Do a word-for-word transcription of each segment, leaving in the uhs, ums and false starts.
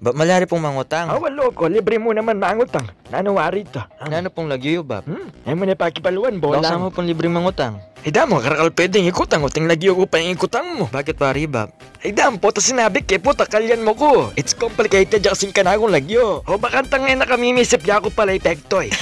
Bap, malyari pung mangutang. Awa, loko, libre mu naman mangutang. Nanu wari ita? Nanu pung lagyu yu, Bap? Hmm? E mu ne pakipaluan, bolang. Bang sa mu pung libre mangutang. Ay, damu, karakal pwedeng ikutang uting lagyu ku pa ing ikutang mu. Bakit wari, Bap? Ay, damu, pota sinabi ke, pota kalyan mu ku. It's complicated ya kasing kanakung lagyu. O, bakantang e na kamimisip ya ku pala i pektoy.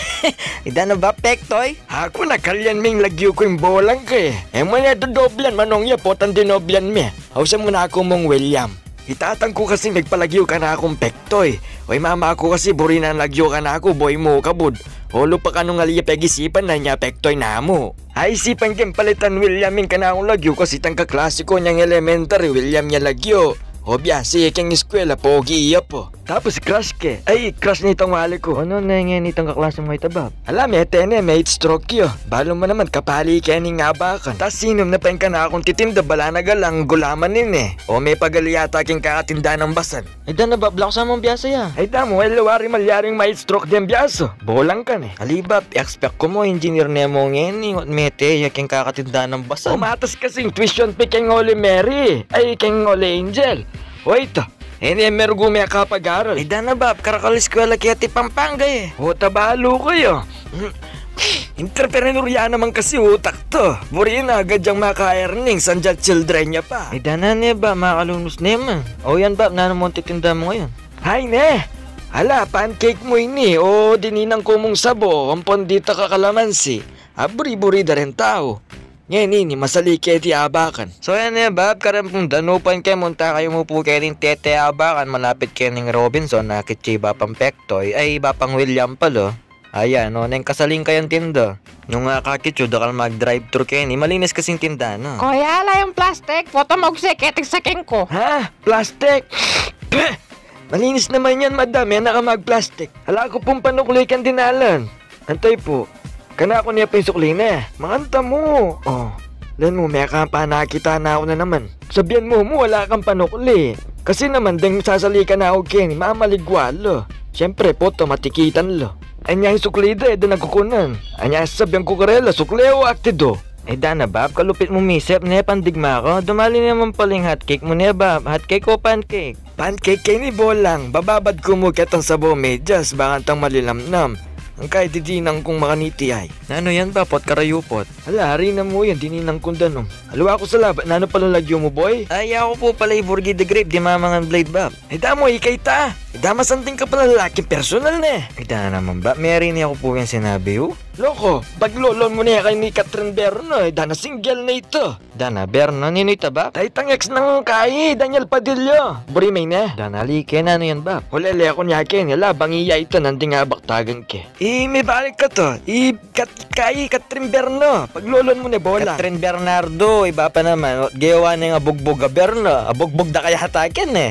Ay, dana, Bap, pektoy? Aku na, kalyan me ing lagyu ku ing bolang ke. E mu ne dodoblan, manung ya, potang dinoblan me. Ausan mu na ku mung William. I tatang ku kasi megpalagyu kanakung pektoy. O, i mama ku kasi buri nang lagyu kanaku, boy mu kabud. O, lupa kanung ali ya pegisipan na nya pektoy namu. Ay, isipan keng palitan William ing kanakung lagyu kasi itang kaklase ku nyang elementary, William ya lagyu. O, biasa ya keng eskwela, pogi ya pa. Tapos crush ke. Ay, crush nitang wali ku. Nanu ne ngeni itang kaklase mu ita, Bap? Ala, mete ne, me-heat stroke ya. Balu mu naman, kapali keni ing abakan. Tas sinum na pa ing kanakung titinda, bala na galang gulaman ini. O, mepagaliwa yata keng kakatinda nang basan. Ay, dana, Bap, bala ku sa mung biasa ya. Ay, damu, e la wari malyaring ma-heat stroke deng biasa. Bolang ka ne. Ali, Bap, expect ku mu engineer ne mu ngeni, ot mete ya keng kakatinda nang basan. O, matas kasi ing tuition fee keng Holy Mary. Ay, keng Holy Angel. O, ita. E ne merugu mekapag-aral. Ay, dana, Bap, karakal eskwela keti Pampanga e. O, ta balu kayu. Entrepreneur ya naman kasi utak ta. Buri na agad yang maka-earnings, anti children ya pa. Ay, dana ne, Bap, makalunus ne man. O yan, Bap, nanu mung titinda mu ngeni? Ay ne. Ala, pancake mu ini. O, dininang ku mung sabo, ampon ditak a kalamansi. Aburi-buri da reng tau. Ngeni ini, masali keti abakan. So yan ne, Bap, karin pung danupan ke, munta kayu mu pu kening tete abakan, malapit kening Robinson, akit ye i Bapang Pektoy, ay, i Bapang William pala. Ayan, o, neng kasaling kayang tinda. Nung akakit yu, dakal mag-drive-thru keni, malinis kasing tinda na. Kuya, ala yung plastic, pota maugse keting saking ku. Ha? Plastic? Malinis naman yan, madam, e na ka mag-plastic. Ala ku pung panukli kang dinalan. Antay pu. Kanaku ne pu ing sukli ne. Manganta mu. O. Len mu, mekapa na kita na ku na naman. Sabian mu mu ala kang panukli. Kasi naman deng sasali kanaku keni, mamaligwa la. Siyempre, pota matikitan la. Anya ing sukli da, e da na kukunan. Anya sasabian ku karela, sukli o atido. Ay, dana, Bap, kalupit mu misip ne, pandigma ku. Dumali naman pala ing hotcake mu ne, Bap. Hotcake o pancake? Pancake keni, bolang. Bababad ku mu ketang sabo medyas, bakantang malilamnam. Ang kay didinan kung makaniti ay. Nanu yan, Bap, ot karayupot? Ala, ari na mu yan, didinan kung danum. Aliwa ku sa labat, nanu pala lagyu mu, boy? Ay, aku pu pala i Burgi the Grape, dimamangan blade, Bap. Ay, damu, ikay ta. Ay, damu, santing ka pala lalaking personal ne. Ay, dana naman, Bap, meri ne aku pu yang sinabi, o. Loko, paglolon mu ne keni Catherine Berno, e, dana single ne ita. Dana, Berno, ninu ita, Bap? Ay, itang ex nang kai, Daniel Padilla. Buri me ne. Dana, ali ke, nanu yan, Bap? Ulele ku ne keni, ala, bang iya ita nanding abaktagan ke. I, mibalik ka to. I, kat, kai, Catherine Berno. Paglolon mu ne, bolang. Catherine Bernardo, iba pa naman. Ot gewa neng abugbug a Berno. Abugbug da kaya hataken e.